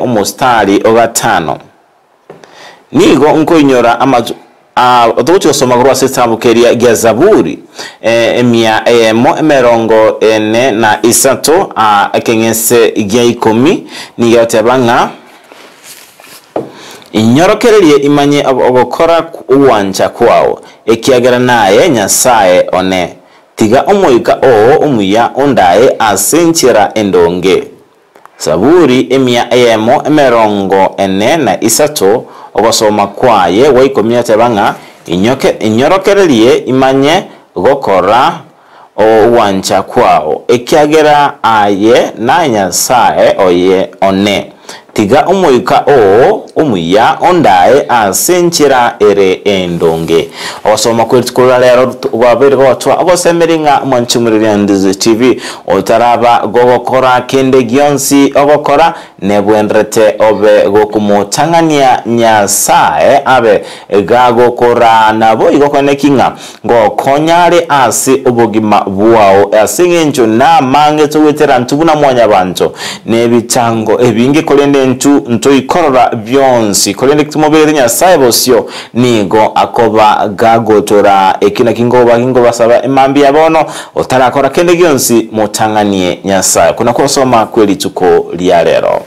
Omositari o gatano, Nigo nkoinyora amatu aa togochia gosoma korwa ase egetabu keria gia Zaburi, emia eyemo emerongo ene na isato, ekeng'ese gia ikomi, nigo egoteba ng'a, Inyorokererie imanye ogokora ogwancha kwao, ekiagera naye Nyasae one. Tiga Omoika oo omuya ondae ase enchera endonge. Zaburi emia eyemo emerongo ene na isato, ogosoma kwaye gwa ikomi ateba ng'a, Inyoke, inyorokererie imanye gokora ogwancha kwao, ekiagera aye naye Nyasae oye one. Tiga omoika oo omuya ondae ase enchera ere endonge. Ogosoma kwe rituko ria rero gwabeire gotoa ogosemeria ng'a mwanche omoreri Ndizi TV otaraba gogokora kende gionsi ogokora nebwenderete obe gokomotang'ania Nyasae abe gagokoraa naboigo koeneki ng'a Ngokonya are ase obogima bwao, ase engencho namange togoetera intwe buna mwanyabanto, nebitango ebinge, korende intwe ntoikorora bionsi, korende timobegete Nyasae bosio, nigo akoba gagotoraa. Eki nakio nkoba ginkobasaba emambia ya bono, otarakora kende gionsi, motang'anie Nyasae. Okwo nakwo ogosoma kwe rituko ria rero.